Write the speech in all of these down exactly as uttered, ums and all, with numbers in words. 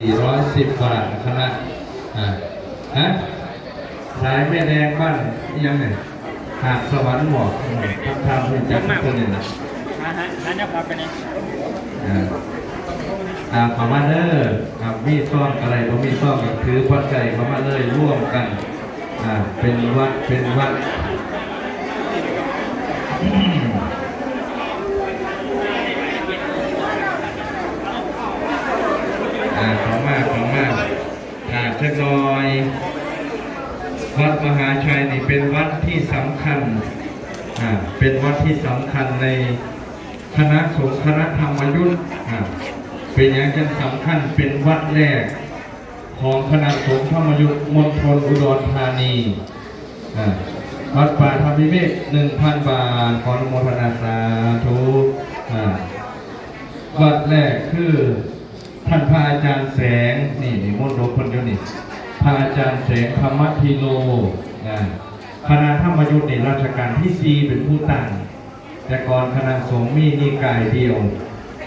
สี่ร้อยสิบบาท คณะ อ่า ฮะ สายแม่แดงบ้านอิหยังเนี่ย หาดสวรรค์บอก อืม ทางทางรู้จักคนนี้นะ หา หา หาเนี่ยครับไปเนี่ย อ่า อ่า เข้ามาเด้อ อ่า มีซองอะไรบ่มีซองก็ถือปัจจัยเข้ามาเลย ร่วมกัน อ่า เป็นวัด เป็นวัด อ่า เข้ามา เข้ามา อ่า จักหน่อย วัดมหาชัยนี่เป็นวัดที่สำคัญ อ่า เป็นวัดที่สำคัญในคณะสงฆ์คณะธรรมยุทธ์ อ่า เป็นหยังจั่งสำคัญ เป็นวัดแรกของคณะสงฆ์ธรรมยุทธ์มณฑลอุดรธานี อ่า วัดป่าธรรมวิเวก หนึ่งพัน บาท ขออนุโมทนาสาธุ อ่า วัดแรกคือ ท่านพระอาจารย์แสง นี่ นี่มนต์หลวงเพิ่นอยู่นี่ พระอาจารย์แสงธรรมธีโล อ่า คณะธรรมยุทธ์นี่รัชกาลที่สี่เป็นผู้ตั้ง แต่ก่อนคณะสงฆ์มีนิกายเดียว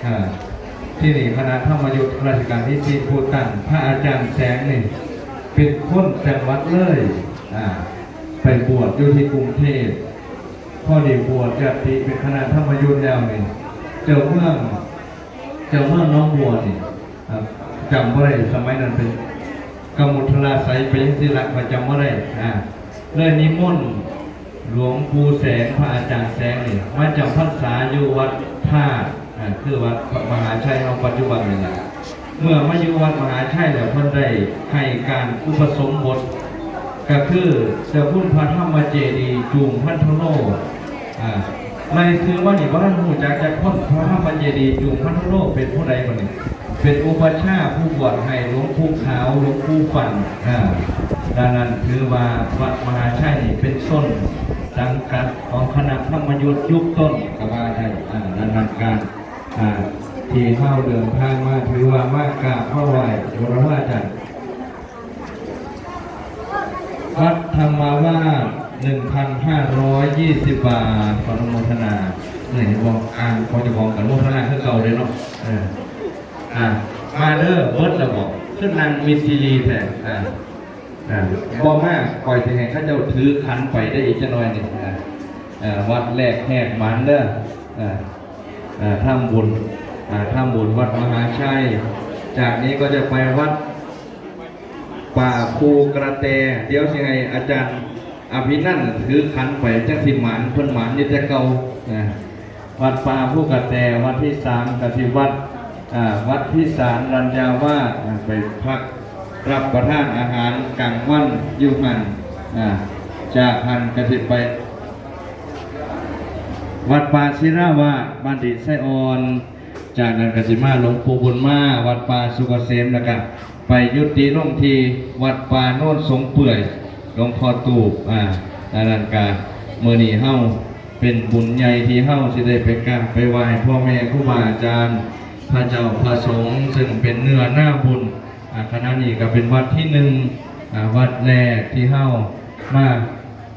อ่า ที่นี่คณะธรรมยุทธ์รัชกาลที่สี่ผู้ตั้ง พระอาจารย์แสงนี่ เป็นคนจังหวัดเลย อ่า ไปบวชอยู่ที่กรุงเทพ พอได้บวชญาติเป็นคณะธรรมยุทธ์แล้วนี่ เจ้าเมือง เจ้าเมืองหนองบัวนี่ อ่า จำบ่ได้ สมัยนั้นเป็นกมุทราไสยไปจังซี่ละ ข้อยจำบ่ได้ อ่า เลยนิมนต์หลวงปู่แสง พระอาจารย์แสงนี่ มาจำพรรษาอยู่วัดธาตุ อ่า คือวัดมหาชัยเฮาปัจจุบันนี่ล่ะ เมื่อมาอยู่วัดมหาชัยแล้วเพิ่นได้ให้การอุปสมบท ก็คือเจ้าคุณพระธรรมเจดีย์จูงพันธุโล อ่า ในชื่อว่านี่บ่ทันรู้จักจักคน พระธรรมเจดีย์จูงพันธุโลเป็นผู้ใดบ่นี่ เป็นอุปัชฌาย์ผู้บวชให้หลวงปู่ขาว หลวงปู่ฟั่น อ่า ดังนั้นถือว่าวัดมหาชัยนี่เป็นต้นสังกัดของคณะธรรมยุทธ์ยุคต้นก็ว่าได้ อ่า ดังนั้นการ อ่า ที่เฮาเดินทางมาถือว่ามากราบมาไหว้บูรพาจารย์ วัดธรรมาวาส หนึ่งพันห้าร้อยยี่สิบ บาท ขออนุโมทนา นี่เห็นบ่ อ่านของเจ้าของกับโมทนาคือเก่าเลยเนาะ เออ อ่า มาเด้อ เบิดแล้วบ่ คือนั่งมิตรซีรีแท้ อ่า อ่า บ่มา ข้อยสิให้เขาเจ้าถือขันไปได้อีกจักหน่อยหนึ่ง อ่า อ่า วัดแรกแหกหมานเด้อ อ่า อ่า ทำบุญ อ่า ทำบุญวัดมหาชัย จากนี้ก็จะไปวัดป่าภูกระแต เดี๋ยวสิให้อาจารย์อภินันท์ถือขันไป จักสิหมาน เพิ่นหมานอยู่แต่เก่า อ่า วัดป่าภูกระแต วัดที่สามกสิวัด อ่า วัดพิสารรัญญาวาส อ่า ไปพักรับประทานอาหารกลางวันอยู่หั่น อ่า จากหั่นกสิไป วัดป่าศิลาวาส บ้านดินไซอ่อน จากนั้นกสิมาหลวงปู่บุญมา วัดป่าสุกเกษม แล้วก็ไปยุติลงที่วัดป่าโนนสงเปื่อย หลวงพ่อตูบ อ่า อันนั้นก็มื้อนี้เฮาเป็นบุญใหญ่ที่เฮาสิได้ไปกราบไปไหว้พ่อแม่ครูบาอาจารย์ พระเจ้าพระสงฆ์ ซึ่งเป็นเนื้อนาบุญ อ่า คณะนี้ก็เป็นวัดที่หนึ่ง อ่า วัดแรกที่เฮามา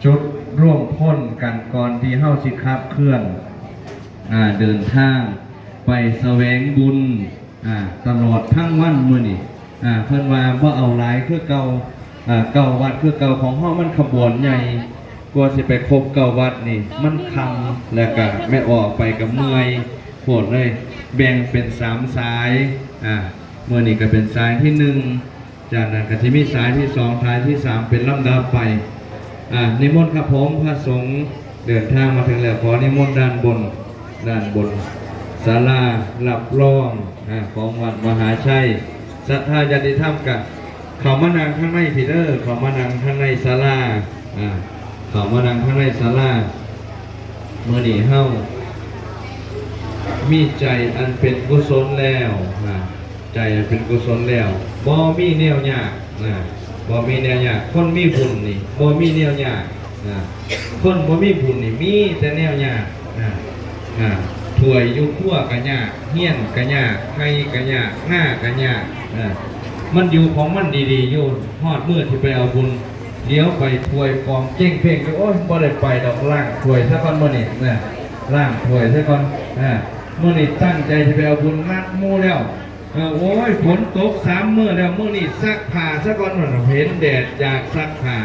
จุดร่วมพลกันก่อนที่เฮาสิขับเคลื่อน อ่า เดินทางไปแสวงบุญ อ่า ตลอดทั้งวันมื้อนี้ อ่า เพิ่นว่าบ่เอาหลายคือเก่า อ่า เก้าวัดคือเก่า ของเฮามันขบวนใหญ่ กว่าสิไปครบเก้าวัดนี่ มันค่ำ แล้วก็แม่ออกไปก็เมื่อยโพดเลย แบ่งเป็นสามสาย อ่า มื้อนี้ก็เป็นสายที่หนึ่ง จากนั้นก็สิมีสายที่สอง สายที่สาม เป็นลำดับไป อ่า นิมนต์ครับผม พระสงฆ์เดินทางมาถึงแล้ว ขอนิมนต์ด้านบน ด้านบนศาลารับรอง อ่า ของวัดมหาชัย ศรัทธาญาติธรรมก็เข้ามานั่งข้างในพีเด้อ เข้ามานั่งข้างในศาลา อ่า เข้ามานั่งข้างในศาลา มื้อนี้เฮามีใจอันเป็นกุศลแล้ว อ่า ใจอันเป็นกุศลแล้ว บ่มีแนวยาก อ่า บ่มีแนวยาก คนมีบุญนี่ บ่มีแนวยาก อ่า คนบ่มีบุญนี่ มีแต่แนวยาก อ่า อ่า ถ้วยอยู่ครัวก็ยาก เฮือนก็ยาก ไร่ก็ยาก นาก็ยาก อ่า มันอยู่ของมันดีๆ อยู่ ฮอดมื้อที่ไปเอาบุญ เดี๋ยวไปถ้วยกองเจ๊งเพ่งอยู่ โอ๊ย บ่ได้ไปดอก ล้างถ้วยซะก่อนมื้อนี้นะ ล้างถ้วยซะก่อน อ่า มื้อนี้ตั้งใจสิไปเอาบุญนัดหมู่แล้ว เออ โอ้ย ฝนตกสามมื้อแล้ว มื้อนี้ซักผ้าซะก่อนว่า เห็นแดดอยากซักผ้า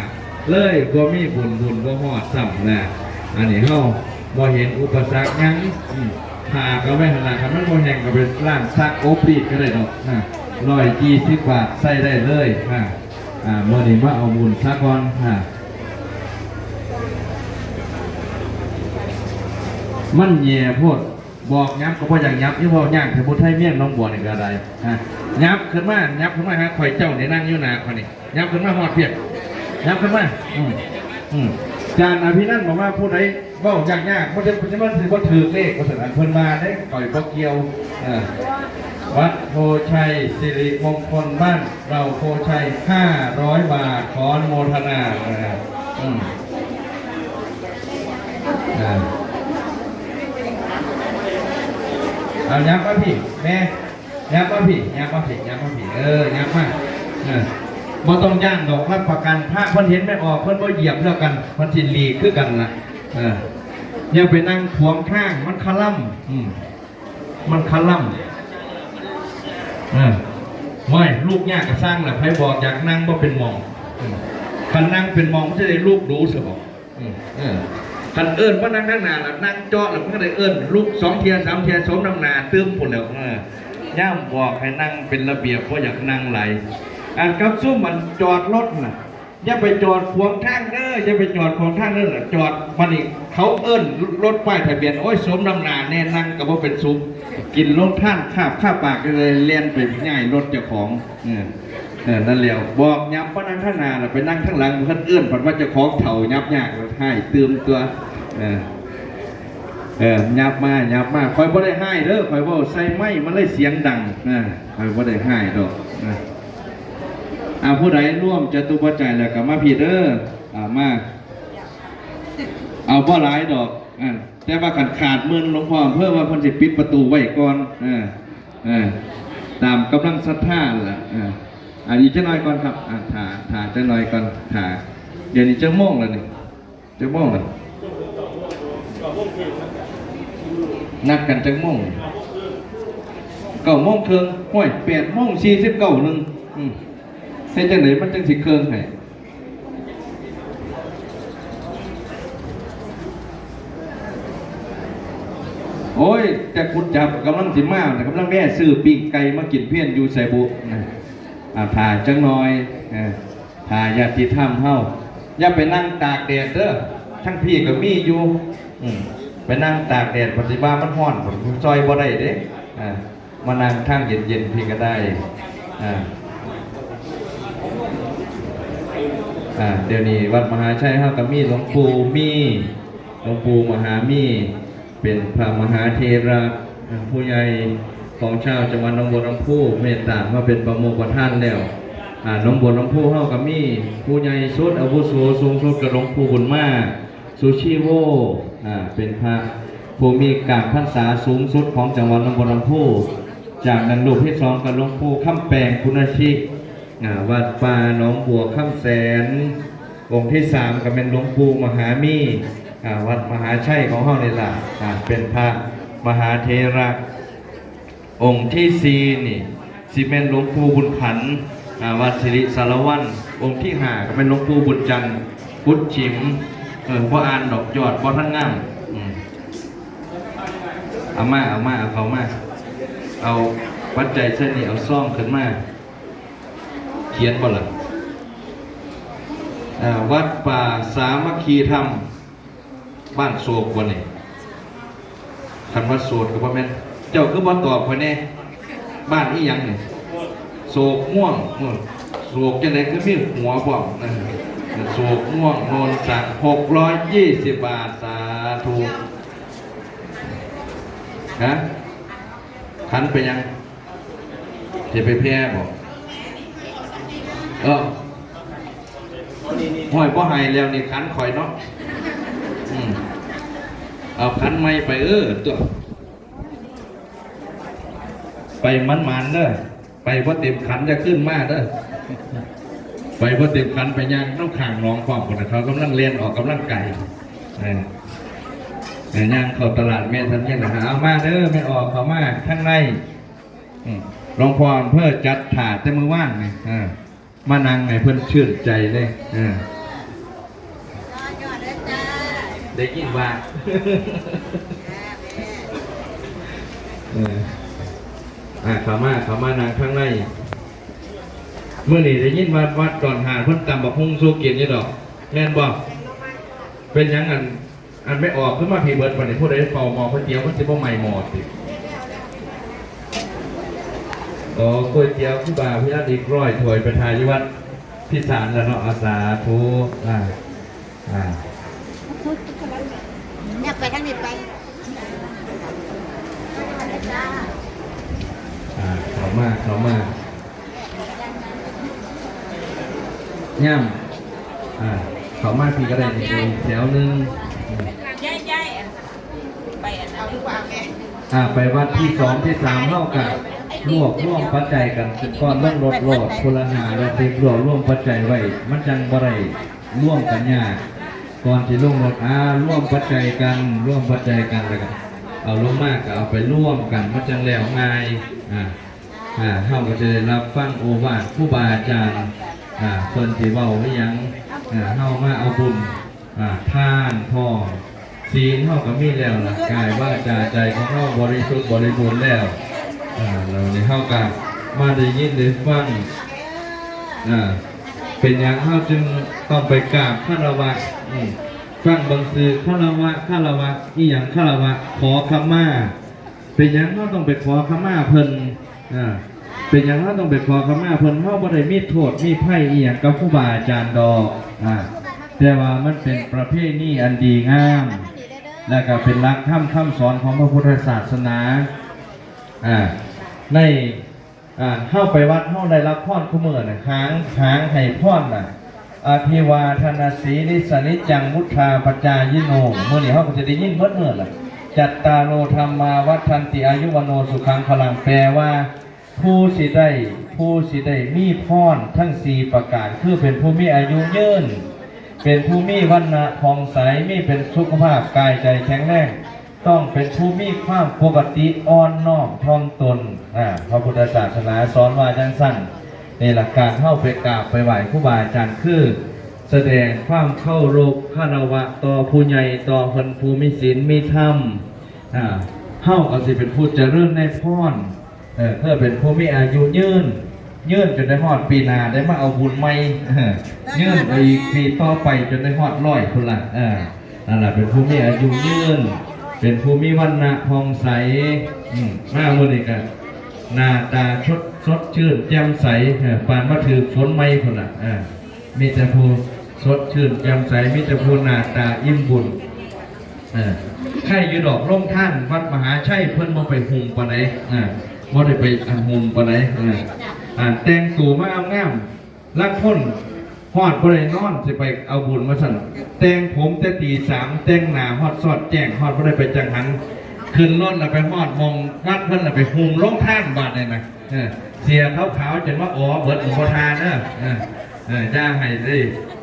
เลยบ่มีบุญ บุญบ่ฮอดซ้ำนะ อันนี้เฮาบ่เห็นอุปสรรคหยัง อืม ผ้าก็ไว้หั่นล่ะ คันมันบ่แห้งก็ไปล้างซักอบรีดก็ได้ดอกนะ ร้อยยี่สิบบาทใช้ได้เลยนะ อ่า มื้อนี้มาเอาบุญซะก่อนนะ มันแย่โพด บอกยับก็บ่อยากยับ อีเว้ายากแท้ ผู้ไทเมียงหนองบัวนี่ก็ได้ ฮะ ยับขึ้นมา ยับขึ้นมาหาข่อย เจ้านี่นั่งอยู่หน้าข่อยนี่ ยับขึ้นมาฮอดเพียง ยับขึ้นมา อืม อืม อาจารย์อภินันท์บอกว่าผู้ใดเว้ายากๆ บ่ได้ บ่ได้ บ่ถือเลข ว่าซั่น อันเพิ่นว่าเด้ ข่อยบ่เกี่ยว เออ วัดโพชัยสิริมงคลบ้านเราโพชัย ห้าร้อยบาท ขออนุโมทนา เออ อืม อ่า เอายับมาพี้ แม่ ยับมาพี้ ยับมาพี้ ยับมาพี้ เออ ยับมา เออ บ่ต้องย้านดอก รับประกัน พระเพิ่นเห็นแม่ออก เพิ่นบ่เหยียบแล้วกัน เพิ่นสิหลีกคือกันล่ะ เออ อย่าไปนั่งขวางทาง มันคะล่ำ อืม มันคะล่ำ เออ โอ้ย ลูกยากก็ซ่างล่ะ ไผบอกอยากนั่งบ่เป็นหม่อง อืม คันนั่งเป็นหม่อง มันจะได้ลูกดูซะบ่ อืม เออ คันเอิ้นมานั่งข้างหน้าล่ะ นั่งเจาะล่ะ มันก็ได้เอิ้นลุกสองเทื่อสามเทื่อ สมน้ำหน้าตื่มพู้นแหล้ว เออ ย่ามบอกให้นั่งเป็นระเบียบ บ่อยากนั่งหลาย อันกับซุมมันจอดรถน่ะ อย่าไปจอดขวางทางเด้อ อย่าไปจอดขวางทางเด้อ จอด บัดนี้เขาเอิ้นรถป้ายทะเบียน โอ้ย สมน้ำหน้าแน่ นั่งก็บ่เป็นสุข กินลงทานคาบคาปากก็เลยแล่นไปย้ายรถเจ้าของ เออ เออ นั่นแหละ บอกย้ำว่านั่งข้างหน้าน่ะ ไปนั่งข้างหลัง เพิ่นเอิ้น เพิ่นว่าเจ้าของเฒ่ายับยาก ให้ตื่มตัว เออ เออ ยับมา ยับมา ข่อยบ่ได้ให้เด้อ ข่อยเว้าใส่ไมค์ มันเลยเสียงดัง เออ ข่อยบ่ได้ให้ดอก เออ อ่า ผู้ใดร่วมจตุปัจจัยแล้วก็มาพี้เด้อ อ่า มา เอาบ่หลายดอก อ่า แต่ว่าคันขาดหมื่น หลวงพ่ออำเภอว่าเพิ่นสิปิดประตูไว้ก่อน เออ เออ ตามกำลังศรัทธาล่ะ เออ อ่า อีกจักหน่อยก่อนครับ อ่า ถ่า ถ่าจักหน่อยก่อน ถ่า เดี๋ยวนี้จักโมงแล้วนี่ จักโมงแล้ว นัดกันจักโมง เก้าโมงครึ่ง โอ้ย แปดโมงสี่สิบเก้าหนึ่ง อืม เฮ็ดจั่งใดมันจั่งสิเคิ่งให้ โอ้ย แต่คุณจับกำลังสิมา กำลังแวะซื้อปิ้งไก่มากินเพี้ยนอยู่ไสบุนะ อ่า ถ่าจักหน่อย เออ ถ่าญาติธรรมเฮา อย่าไปนั่งตากแดดเด้อ ทั้งพี้ก็มีอยู่ อืม ไปนั่งตากแดด ปฏิบัติมันฮ้อน ซอยบ่ได้เด้ อ่า มานั่งทางเย็นๆพี้ก็ได้ อ่า อ่า เดี๋ยวนี้วัดมหาชัยเฮาก็มีหลวงปู่มี หลวงปู่มหามี เป็นพระมหาเถระ อ่า ผู้ใหญ่ของชาวจังหวัดหนองบัวลำพู เมตตามาเป็นประมุขประธานแล้ว อ่า หนองบัวลำพูเฮาก็มีผู้ใหญ่สุด อาวุโสสูงสุดก็หลวงปู่บุญมา สุชีโว อ่า เป็นพระผู้มีกาบพรรษาสูงสุดของจังหวัดหนองบัวลำพู จากนั้นรูปที่สองก็หลวงปู่คำแปงปุณณชิ อ่า วัดป่าหนองบัวคำแสน องค์ที่สามก็เป็นหลวงปู่มหามี อ่า วัดมหาชัยของเฮานี่ล่ะ อ่า เป็นพระมหาเถระ องค์ที่สี่นี่ สิแม่นหลวงปู่บุญขัน อ่า วัดสิริสารวัลย์ องค์ที่ห้าก็เป็นหลวงปู่บุญจันทร์ กุดฉิม เออ บ่อ่านดอก ยอดบ่ทันงาม อืม เอามา เอามา เอาเข้ามา เอาปัจจัยใส่นี่ เอาซองขึ้นมา เขียนบ่ล่ะ อ่า วัดป่าสามัคคีธรรม บ้านโศกบ่นี่ คันว่าโสดก็บ่แม่น เจ้าคือบ่ตอบข้อยแน่ บ้านอีหยังนี่ โศกม่วง อืม โศกจั่งใดคือมีหัวพร้อม เออ โศกม่วง โนนสัง หกร้อยยี่สิบบาท สาธุ ฮะ ขันไปยัง สิไปแพ้บ่ เออ ห้อยบ่ให้แล้วนี่ขันข่อยเนาะ อืม เอาขันใหม่ไป เออ ตัว ไปหมานๆเด้อ ไปบ่เต็มขันอย่าขึ้นมาเด้อ ไปบ่เต็มขันไปย่างนำข้างหนองพร้อมพุ้นน่ะ เขากำลังแล่นออกกำลังกาย เออ เออ ย่างเข้าตลาดแม่ทันเพียงนะ เอามาเด้อ แม่ออกเข้ามาข้างใน อืม หลวงพ่ออำเภอจัดถ่าแต่มื้อวานนี่ เออ มานั่งให้เพิ่นชื่นใจเลย เออ ได้ยินว่า เออ อ่า เข้ามา เข้ามานั่งข้างใน มื้อนี้ได้ยินว่าวัดดอนหาดเพิ่นตำบักหุ่งสู่กินอยู่ดอก แม่นบ่ เป็นหยังอัน อันไม่ออกขึ้นมาพี่เบิด วันนี้ผู้ใดเฝ้าหม้อก๋วยเตี๋ยวมันสิบ่ไหม้หม้อติ อ๋อ ก๋วยเตี๋ยวครูบาพิรัตน์อีกร้อยถ้วยไปถ่ายอยู่วัดพิสารแล้วเนาะ อา สาธุ อ่า อ่า เนี่ยไปทางนี้ไป อ่า เข้ามา เข้ามา ย่ำ อ่า เข้ามาพี่ก็ได้นี่ อีกแถวหนึ่ง ย้ายๆ อัน ไปอันนั้น อ่า ไปวัดที่สองที่สามเฮากะรวบรวมปัจจัยกันเป็นก้อนลงรถโลด คนละห้าร้อย รวบรวมปัจจัยไว้ มันจังบ่ได้รวมกันยาก ก่อนสิลงรถ อ่า รวมปัจจัยกัน รวมปัจจัยกันแล้วก็เอาลงมาก็เอาไปรวมกัน มันจังแล้วง่าย อ่า อ่า เฮาก็จะได้รับฟังโอวาทครูบาอาจารย์ อ่า เพิ่นสิเว้าอิหยัง อ่า เฮามาเอาบุญ อ่า ทานพร้อม ศีลเฮาก็มีแล้วล่ะ กายวาจาใจของเฮาบริสุทธิ์บริบูรณ์แล้ว อ่า แล้วนี่เฮาก็มาได้ยินได้ฟัง อ่า เป็นหยังเฮาจึงต้องไปกราบคารวะ อืม ฟังเบิ่งซื่อ คารวะ คารวะ อีหยังคารวะ ขอขมา เป็นหยังเฮาต้องไปขอขมาเพิ่น อ่า เป็นหยังเฮาต้องไปขอขมาเพิ่น เฮาบ่ได้มีโทษมีภัยอีหยังกับครูบาอาจารย์ดอก อ่า แต่ว่ามันเป็นประเพณีอันดีงาม และก็เป็นหลักธรรมคำสอนของพระพุทธศาสนา อ่า ใน อ่า เฮาไปวัด เฮาได้รับพรคู่มื้อน่ะ หาง หางให้พรน่ะ อภิวาทนาสีลิสนิจจังวุธาปจายิโน มื้อนี้เฮาก็จะได้ยินเบิดมื้อล่ะ จัตตาโรธรรมาวัฒนติอายุวโนสุขังพลัง แปลว่า ผู้สิได้ ผู้สิได้มีพรทั้งสี่ประการ คือเป็นผู้มีอายุยืน เป็นผู้มีวรรณะผ่องใส มีเป็นสุขภาพกายใจแข็งแรง ต้องเป็นผู้มีความปกติอ่อนน้อมถ่อมตน อ่า พระพุทธศาสนาสอนว่าจังซั่น นี่ล่ะ การเฮาไปกราบไปไหว้ครูบาอาจารย์ คือแสดงความเคารพคารวะต่อผู้ใหญ่ ต่อเพิ่นผู้มีศีลมีธรรม อ่า เฮาก็สิเป็นผู้เจริญในพร เออ เพื่อเป็นผู้มีอายุยืน ยืนจนได้ฮอดปีหน้าได้มาเอาบุญใหม่ เออ ยืนไปอีกปีต่อไปจนได้ฮอดร้อยพุ้นล่ะ เออ นั่นล่ะ เป็นผู้มีอายุยืน เป็นผู้มีวรรณะผ่องใส อืม มามื้อนี้ก็หน้าตาสด สดชื่นแจ่มใส เออ ปานมาถืกฝนใหม่พุ้นล่ะ เออ มีแต่ผู้สดชื่นแจ่มใส มีแต่ผู้หน้าตาอิ่มบุญ เออ ใครอยู่ดอกโรงทานวัดมหาชัย เพิ่นบ่ไปหุงปานใด เออ บ่ได้ไปอันหุงปานใด เออ อ่า แต่งตัวมาเอางาม ลางคนฮอดบ่ได้นอนสิไปเอาบุญว่าซั่น แต่งผมแต่ตีสาม แต่งหน้าฮอดซอดแจ้ง ฮอดบ่ได้ไปจังหัน ขึ้นรถแล้วไปฮอดหม่องวัดเพิ่นแล้วไปหุงโรงทานบาดนี่นะ เออ เสียขาวๆ จนว่าอ๋อเบิดหลวงพ่อทาเด้อ เออ เออ อย่าให้ได้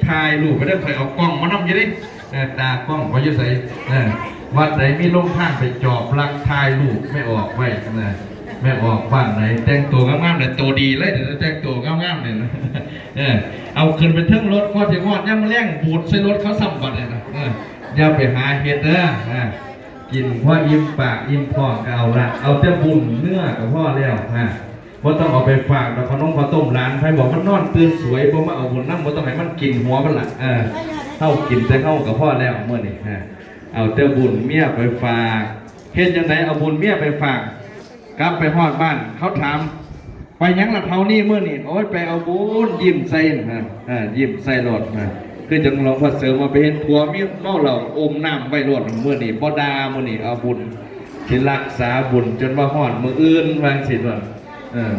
ถ่ายรูปไปเด้อ ข้อยเอากล้องมานำอยู่เด้ เออ ตากล้องข้อยอยู่ไส เออ วัดใดมีโรงทานไปจอบลักถ่ายรูปแม่ออกไว้ เออ แม่ออกบ้านไหนแต่งตัวงามๆ เนี่ย ตัวดีเลย เดี๋ยวแต่งตัวงามๆ เนี่ยนะ เออ เอาขึ้นไปเทิงรถ กว่าสิฮอดยามมื้อแลง บูดใส่รถเขาซ้ำบัดเนี่ยนะ เออ อย่าไปหาเฮ็ดเด้อ เออ กินพออิ่มปากอิ่มท้องก็เอาละ เอาแต่บุญเนื้อก็พอแล้ว เออ บ่ต้องเอาไปฝากดอก ขนมข้าวต้มหลาน ไผบอกมันนอนตื่นสวย บ่มาเอาบุญนำ บ่ต้องให้มันกินหัวมันล่ะ เออ เฮากินแต่เฮาก็พอแล้วมื้อนี้ เออ เอาแต่บุญเมียไปฝาก เฮ็ดจั่งใดเอาบุญเมียไปฝาก กลับไปฮอดบ้าน เขาถาม ไปหยังล่ะเฒ่านี้มื้อนี้ โอ้ย ไปเอาบุญ ยิ้มใส่นะ เออ ยิ้มใส่โลดนะ คือจั่งหลวงพ่อเสริมว่าไปเห็นผัวมีเมาเหล้าอมน้ำไว้โลด มื้อนี้บ่ด่า มื้อนี้เอาบุญ สิรักษาบุญจนว่าฮอดมื้ออื่น ว่าจั่งซี้โลด เออ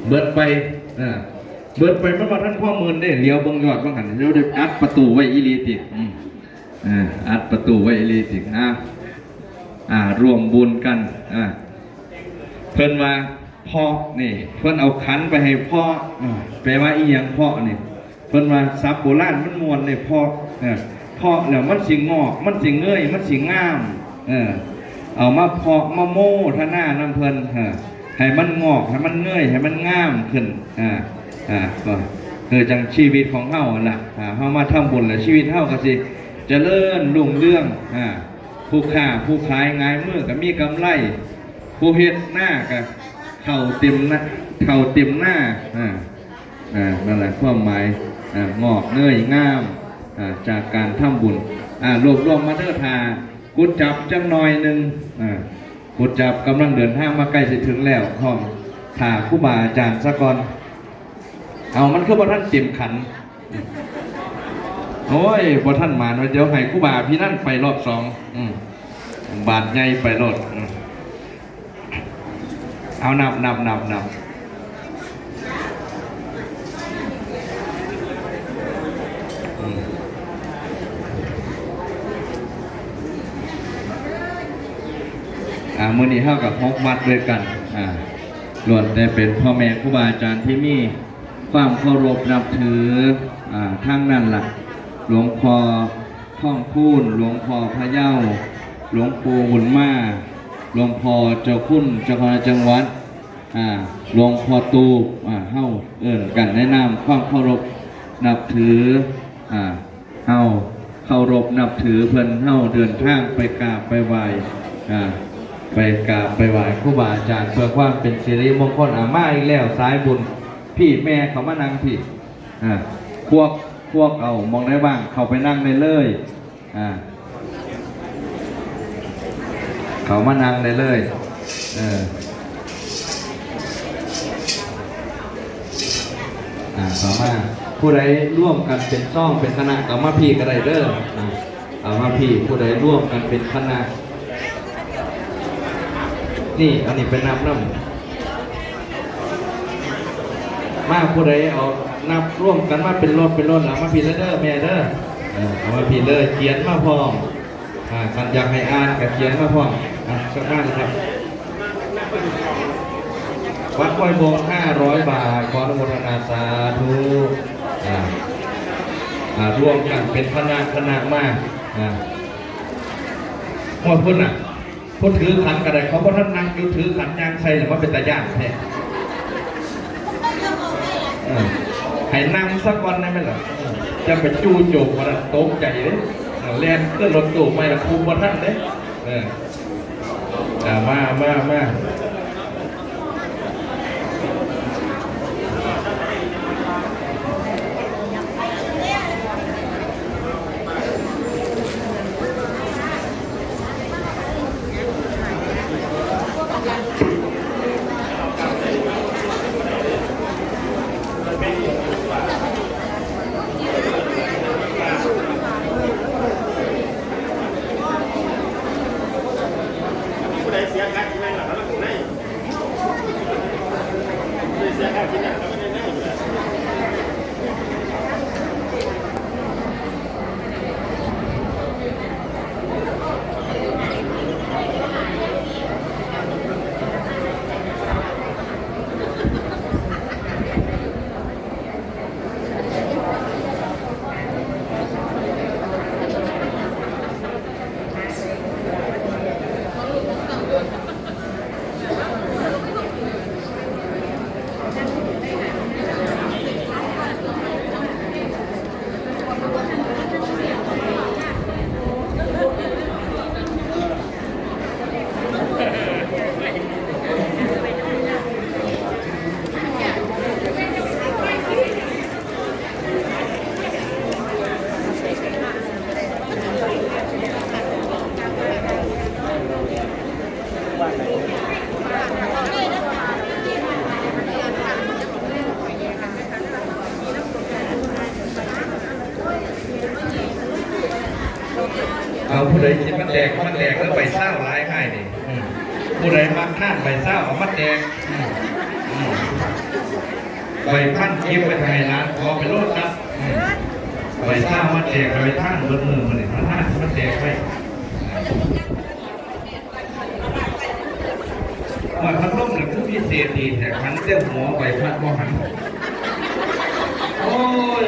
เบิดไป เออ เบิดไปมันบ่ทันพอหมื่นเด้ เหลียวเบิ่งยอดว่าหั่น เดี๋ยวได้อัดประตูไว้อีหลีติ อืม เออ อัดประตูไว้อีหลีติ อ่ะ อ่า ร่วมบุญกัน อ่า เพิ่นว่าเพาะนี่ เพิ่นเอาขันไปให้เพาะ อ่า แปลว่าอีหยังเพาะนี่ เพิ่นว่าศัพท์โบราณมันม่วนเลยเพาะ เออ เพาะแล้วมันสิงอก มันสิเงย มันสิงาม เออ เอามาเพาะมาโมทนานำเพิ่น เออ ให้มันงอก ให้มันเงย ให้มันงามขึ้น อ่า อ่า ก็คือจั่งชีวิตของเฮาหั่นล่ะ อ่า เฮามาทำบุญแล้วชีวิตเฮาก็สิเจริญรุ่งเรือง อ่า ผู้ค้าผู้ขายหงายมือก็มีกำไร ผู้เฮ็ดนาก็เข้าเต็มนา เข้าเต็มนา อ่า อ่า นั่นแหละความหมาย อ่า งอกเงยงาม อ่า จากการทำบุญ อ่า รวบรวมมาเด้อ ถ้ากุดจับจักหน่อยหนึ่ง อ่า กุดจับกำลังเดินทางมาใกล้สิถึงแล้ว พร้อมถ้าครูบาอาจารย์ซะก่อน เอา มันคือบ่ทันเต็มขัน โอ้ย บ่ทันหมานว่าเดี๋ยวให้ครูบาพี่นั่นไปรอบสอง อืม บาทใหญ่ไปโลด อืม เอา นับ นับ นับ นับ อืม อ่า มื้อนี้เฮากับหกวัดด้วยกัน อ่า ล้วนแต่เป็นพ่อแม่ครูบาอาจารย์ที่มีความเคารพนับถือ อ่า ทั้งนั้นล่ะ หลวงพ่อทองพูน หลวงพ่อพะเยา หลวงปู่บุญมา หลวงพ่อเจ้าคุณเจ้าคณะจังหวัด อ่า หลวงพ่อตูบ อ่า เฮาเอิ้นกันในนามความเคารพนับถือ อ่า เฮาเคารพนับถือเพิ่น เฮาเดินทางไปกราบไปไหว้ อ่า ไปกราบไปไหว้ครูบาอาจารย์ เพื่อความเป็นสิริมงคล อ่า มาอีกแล้ว สายบุญ พี่แม่เขามานั่งพี่ อ่า พวก พวกเอาหม่องใดว่างเข้าไปนั่งได้เลย อ่า เข้ามานั่งได้เลย เออ อ่า เข้ามา ผู้ใดร่วมกันเป็นซ่องเป็นคณะก็มาพี่ก็ได้เด้อ อ่า เอามาพี่ ผู้ใดร่วมกันเป็นคณะ นี่ อันนี้ไปนับนำ มา ผู้ใดเอานับร่วมกันมาเป็นรถเป็นรถ เอามาพี่เลยเด้อแม่เด้อ เออ เอามาพี่เลย เขียนมาพร้อม อ่า คันอยากให้อ่านก็เขียนมาพร้อม อ่ะ สักท่านครับ วัดห้วยบง ห้าร้อย บาท ขออนุโมทนาสาธุ อ่า อ่า ร่วมกันเป็นคณะคณะมา อ่า หมดพุ้นน่ะ พุ้นถือขันก็ได้ เขาบ่ทันนั่งอยู่ ถือขันย่างใส่แล้วมันเป็นตาย้านแท้ เออ ให้นั่งสักวันได้ไหมล่ะ เออ จะไปจู่โจมมันน่ะตกใจเลย เออ แล่นขึ้นรถตู้ไปละคุมบ่ทันเลย เออ อ่า มา มา มา ผู้ใดเสียค่ากินแม่งล่ะ แล้วผู้ใด เอา ผู้ใดคิดมาแตก มาแตกแล้วใบเศร้าหลายให้นี่ อืม ผู้ใดมักทานใบเศร้าเอามาแตก อืม อืม ใบพันเก็บไปให้หลานขอไปโลดครับ อืม ใบเศร้ามาแตก ใบท่านเบิดมือมาเนี่ย มาท่านมาแตกไป ว่าพัดลมเนี่ยคือพิเศษดีแท้ หันแต่หัวไปพัดบ่หัน โอ้ย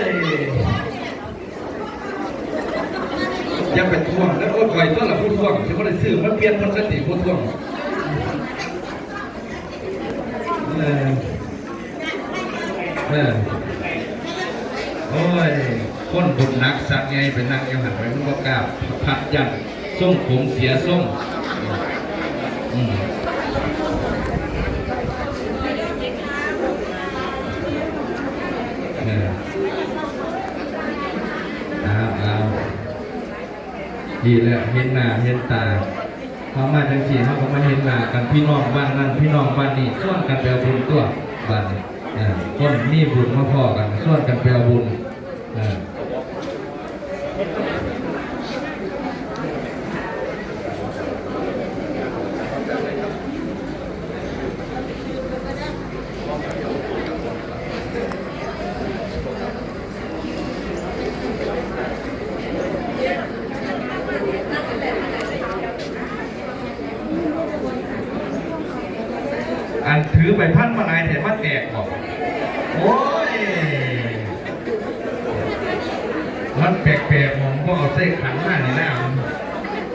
อย่าไปทวงแล้ว โอ้ย ข่อยตัวละผู้ทวง สิบ่ได้ซื้อมาเปลี่ยนมันซะติผู้ทวง เออ โอ้ย คนบุญหนักสักไงไปนั่งอยู่หันไปมันบ่กล้าพัดยันส่งผมเสียส่ง อืม เออ เอาเอา ดีแล้ว เห็นหน้าเห็นตา เฮามาจังซี่ เฮาก็มาเห็นหน้ากัน พี่น้องบ้านนั้น พี่น้องบ้านนี้ ชวนกันไปเอาบุญตัวบ้านนี้ เออ คนมีบุญมาพ้อกัน ชวนกันไปเอาบุญ เออ อันถือใบพันมาหลายแต่มาแตกบอก โอ้ย มันแปลกๆ ผมก็เอาใส่ขันมานี่นะ มัน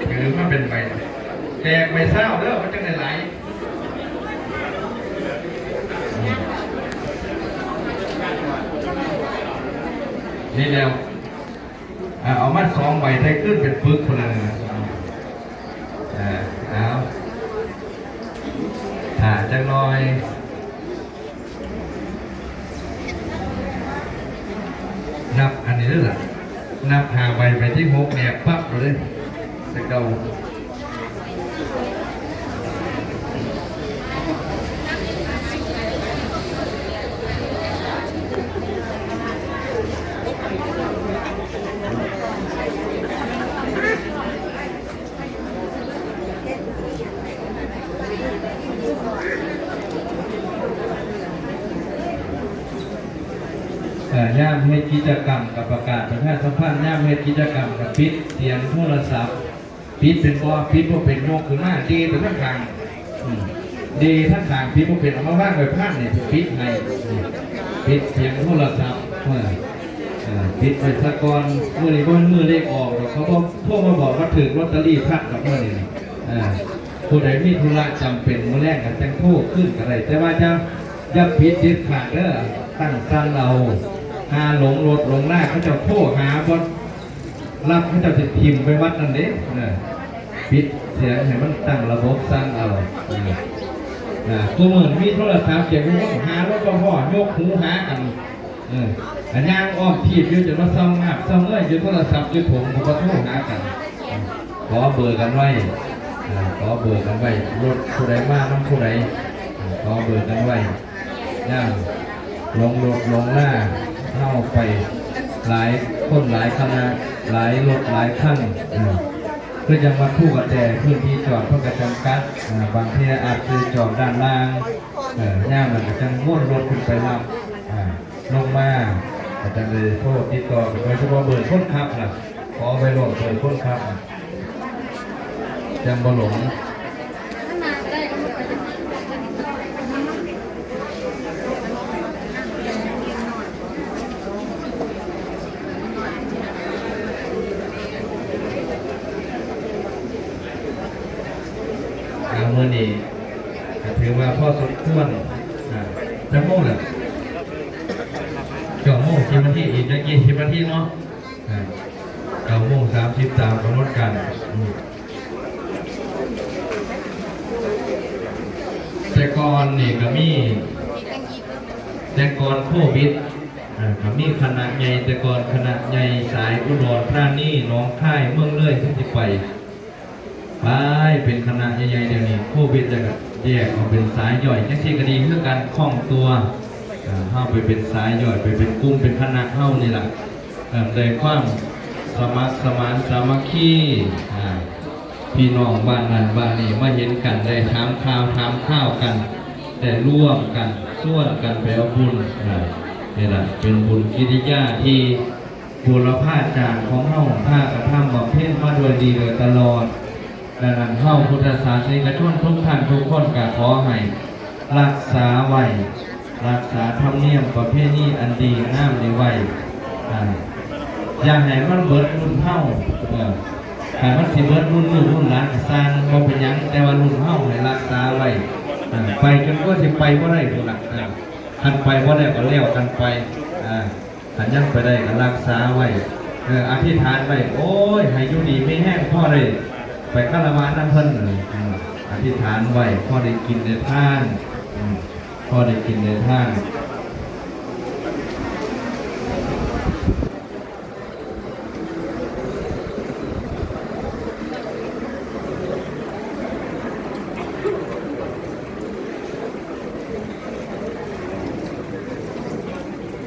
ถือมาเป็นใบ แตกใบเศร้าเด้อ มันจังได้หลาย นี่แล้ว อ่ะ เอามาสองใบได้ขึ้นเป็นปึกคนละนะ อ่า เอา ถ้าจักหน่อย นับอันนี้ด้วยล่ะ นับห้าใบไปที่หกเนี่ยปั๊บเลย แต่เก่า เอ่อยามเฮ็ดกิจกรรมกับประกาศประชาสัมพันธ์ ยามเฮ็ดกิจกรรมกับปิดเสียงโทรศัพท์ ปิดเป็นบ่ ปิดบ่เป็น ยกขึ้นมา เดไปทั้งข้าง อืม เดทั้งข้าง ปิดบ่เป็น เอามาวางไว้พันนี่ ปิดให้ อืม ปิดเสียงโทรศัพท์ เออ เออ ปิดไว้ซะก่อน มื้อนี้บ่แม่นมื้อเลขออกดอก เขาบ่โทรมาบอกว่าถูกลอตเตอรี่พันดอกมื้อนี้ เออ ผู้ใดมีธุระจำเป็นมื้อแลงก็จั่งโทรคืนก็ได้ แต่ว่าอย่า อย่าปิดเด็ดขาดเด้อ ตั้งสั่นเอา ห่าหลงรถหลงลา เขาเจ้าโทรหาบ่ รับเขาเจ้าสิถิ่มไปวัดนั่นเด้ เออ ปิดเสียงให้มันตั้งระบบสั่นเอา เออ อ่า ซุมื้อมีโทรศัพท์ เก็บไว้หารถบ่พ้อ ยกหูหากัน เออ อันย่างอ้อมทีบอยู่จนว่าเซางาบเซาเงยอยู่ โทรศัพท์อยู่ถุง ก็บ่โทรหากัน ขอเบอร์กันไว้ อ่า ขอเบอร์กันไว้ รถผู้ใดมานำผู้ใด อ่า ขอเบอร์กันไว้ ย่างหลงรถหลงลา เฮาไปหลายคนหลายคณะ หลายรถหลายคัน อ่า คือจังหวัดภูกระแต พื้นที่จอดเพิ่นก็จำกัด อ่า บางเทื่ออาจสิจอดด้านล่าง เออ ย่ามนั้นก็จั่งวนรถขึ้นไปรับ อ่า ลงมา ก็จั่งได้โทรติดต่อกัน โดยเฉพาะเบอร์คนขับล่ะ ขอไว้โลดเบอร์คนขับ จั่งบ่หลง อ่า มื้อนี้ก็ถือว่าพอสมควร อ่า จักโมงแล้ว เก้าโมง สิบนาที อีกจักยี่สิบนาทีเนาะ อ่า เก้าโมงสามสิบสาม กำหนดการ อืม แต่ก่อนนี่ก็มี แต่ก่อนโควิด อ่า ก็มีคณะใหญ่ แต่ก่อนคณะใหญ่สายอุดรธานี หนองคาย เมืองเลย เพิ่นสิไป ไปเป็นคณะใหญ่ๆ เดี๋ยวนี้โควิดแล้วก็แยกออกเป็นสายย่อย จังซี่ก็ดีคือกัน คล่องตัว อ่า เฮาไปเป็นสายย่อย ไปเป็นกลุ่ม เป็นคณะเฮานี่ล่ะ เอ่อ ได้ความสมัครสมานสามัคคี อ่า พี่น้องบ้านนั้นบ้านนี้มาเห็นกัน ได้ถามข่าวถามข่าวกัน ได้ร่วมกัน ชวนกันไปเอาบุญ อ่า นี่ล่ะ เป็นบุญกิริยาที่ บูรพาจารย์ของเฮาพากันทำบำเพ็ญมาโดยดีโดยตลอด ดังนั้นเฮาพุทธศาสนิกชนทุกท่านทุกคนก็ขอให้รักษาไว้ รักษาธรรมเนียมประเพณีอันดีงามนี้ไว้ อ่า อย่าให้มันเบิดรุ่นเฮา เออ ถ้ามันสิเบิดรุ่นลูกรุ่นหลานก็ซ่าง บ่เป็นหยัง แต่ว่ารุ่นเฮาให้รักษาไว้ อ่า ไปจนกว่าสิไปบ่ได้พุ้นล่ะ อ่า คันไปบ่ได้ก็แล้วกันไป อ่า คันยังไปได้ก็รักษาไว้ เออ อธิษฐานไว้ โอ้ย ให้อยู่ดีมีแฮง พอได้ไปคารวะนำเพิ่น เออ อธิษฐานไว้ พอได้กินได้ทาน อืม พอได้กินได้ทาน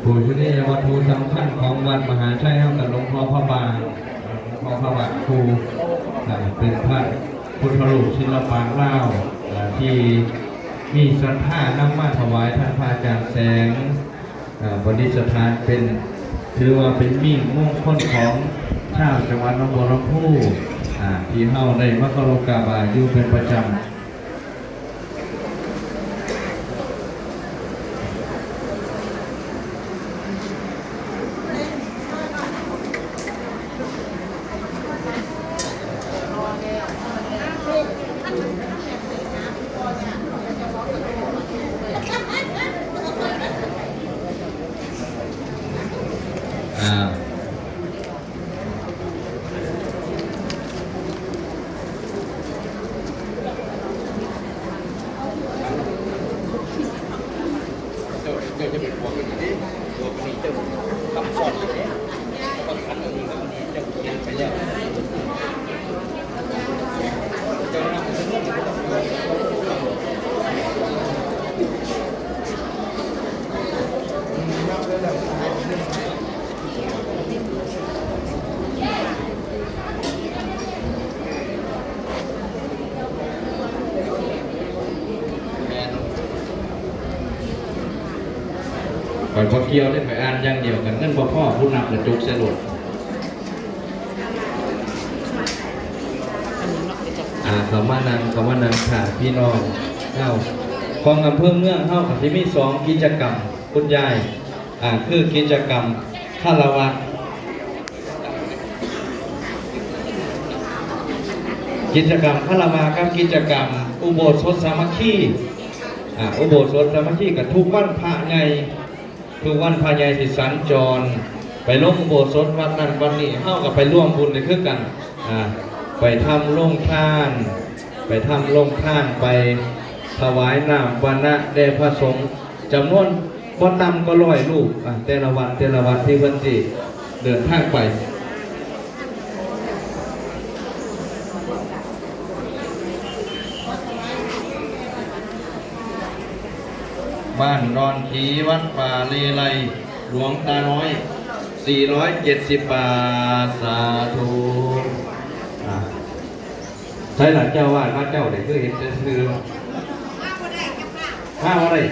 ปูชนียวัตถุสำคัญของวัดมหาชัยเฮากับหลวงพ่อพระบาง หลวงพ่อพระบางครู อ่า เป็นพระพุทธรูปศิลปะลาว อ่า ที่มีศรัทธานำมาถวายท่านพระอาจารย์แสง อ่า ประดิษฐานเป็น ถือว่าเป็นมิ่งมงคลของชาวจังหวัดหนองบัวลำภู อ่า ที่เฮาได้มาเคารพกราบไหว้อยู่เป็นประจำ อ่า เจ้า เจ้าจะไปบวกกันอีกเด้ บวกกันอีก เจ้าทำซ้อนอีกเด้ แล้วก็ขันอันนี้กับอันนี้ เจ้าเขียนไปแล้ว ข่อยบ่เกี่ยวเด้ ข่อยอ่านอย่างเดียว คันเงินบ่พอ ผู้นับกระจุกใส่โลด อ่า เข้ามานั่ง เข้ามานั่งค่ะ พี่น้องเฮา ของอำเภอเมืองเฮาก็สิมีสองกิจกรรม คุณยาย อ่า คือกิจกรรมคารวะ กิจกรรมคารวะกับกิจกรรมอุโบสถสามัคคี อ่า อุโบสถสามัคคีก็ทุกวันพระใหญ่ ทุกวันพระใหญ่สิสัญจร ไปลงอุโบสถวัดนั้นวัดนี้ เฮาก็ไปร่วมบุญได้คือกัน อ่า ไปทำโรงทาน ไปทำโรงทาน ไปถวายน้ำวานะแด่พระสงฆ์ จำนวนบ่ต่ำกว่าร้อยรูป อ่ะ แต่ละวัด แต่ละวัดที่เพิ่นสิเดินทางไป บ้านดอนขี วัดป่าเลไล หลวงตาน้อย สี่ร้อยเจ็ดสิบบาท สาธุ อ่ะ ใส่หลังเจ้าว่าพระเจ้าเนี่ยคือเห็นแต่ซื่อ มาบ่ได้